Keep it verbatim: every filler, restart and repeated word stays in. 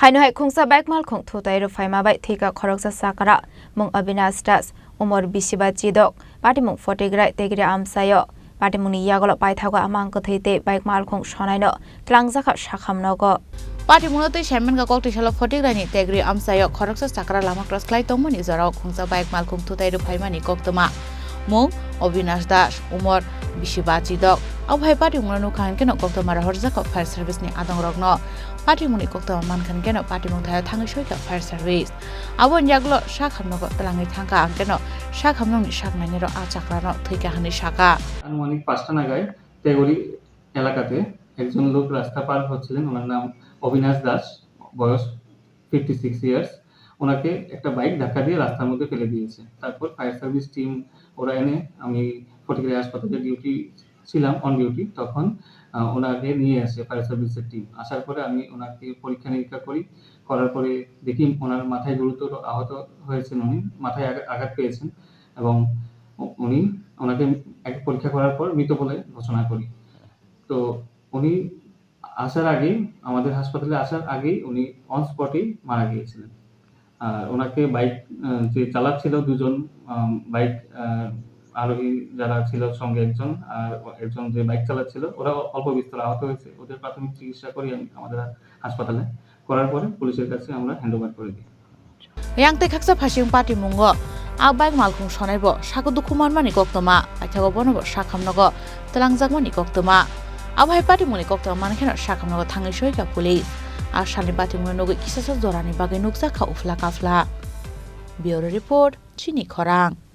Haino hai khungsa bike malkhung thutai rwphaima bai thwikha khoroksa chakra, mung Abinash Das, umor bisiba chidok, patimung Photigrai Tegri amchaio. Patimungni yagulo paithago amang kwthwi tei bike malkhung sonaino twlangjakha sakham nogo. Patimungno twi saimankha koktwi salo Photigraini Tegri amchaio khoroksa chakra lama cross khlai tongmani jorao khungsa bike malkhung thutai rwphaimani koktwma. Mung Abinash Das, umor bisiba chidok. Abo hai patimungno nukha hinkhe no koktwma rohorjakha fire service ni adongrokno. Patimungni koktwma mankha hinkhe no patimung thaio thangwi soikha fire service. Aboni yagulo sakhamnogo twlangwi thangkha, hinkhe no sakhamnokni saknainirok a chakrano thwikha hwnwi sakha. আনুমানিক পাঁচটা নাগাদ তেগুরি এলাকাতে একজন লোক রাস্তা পার হচ্ছিলেন, ওনার নাম অবিনাশ দাস, বয়স ফিফটি সিক্স ইয়ার্স। ওনাকে একটা বাইক ধাক্কা দিয়ে রাস্তার মধ্যে ফেলে দিয়েছে। তারপর ফায়ার সার্ভিস টিম ওরা এনে, আমি ফটিকরায় হাসপাতালে ডিউটি ছিলাম, অন ডিউটি, তখন আহ, ওনাকে নিয়ে আসে ফায়ার সার্ভিসের টিম। আসার পরে আমি ওনাকে পরীক্ষা নিরীক্ষা করি, করার পরে দেখি ওনার মাথায় গুরুতর আহত হয়েছেন, উনি মাথায় আগা- আঘাত পেয়েছেন এবং উ- উনি ওনাকে এক পরীক্ষা করার পর মৃত বলে ঘোষণা করি। তো উনি আসার আগেই, আমাদের হাসপাতালে আসার আগেই উনি অন স্পটেই মারা গিয়েছিলেন। আর ওনাকে বাইক আহ, যে চালাচ্ছিল দুজন আহ, বাইক আহ, আরোহী যারা ছিল সঙ্গে একজন আর একজন যে বাইক চালাচ্ছিল, ওরা অল্প বিস্তর আহত হয়েছে। ওদের প্রাথমিক চিকিৎসা করি আমি আমাদের হাসপাতালে, করার পরে পুলিশের কাছে আমরা হ্যান্ড ওভার করে দিই। Yang tei khaksa phasing patimungo a bike malkhung sonaibo sako dukhu manmani koktwma, paithago bonobo sakhamnogo twlangjakmani koktwma. Abo hai patimungni koktwma mankheno sakhamnogo thangwi soikha police. A salni patimungno nugwi kisasa jorani bagwi nukjakha uphla kaphla. Bureau Report, Chini Khorang.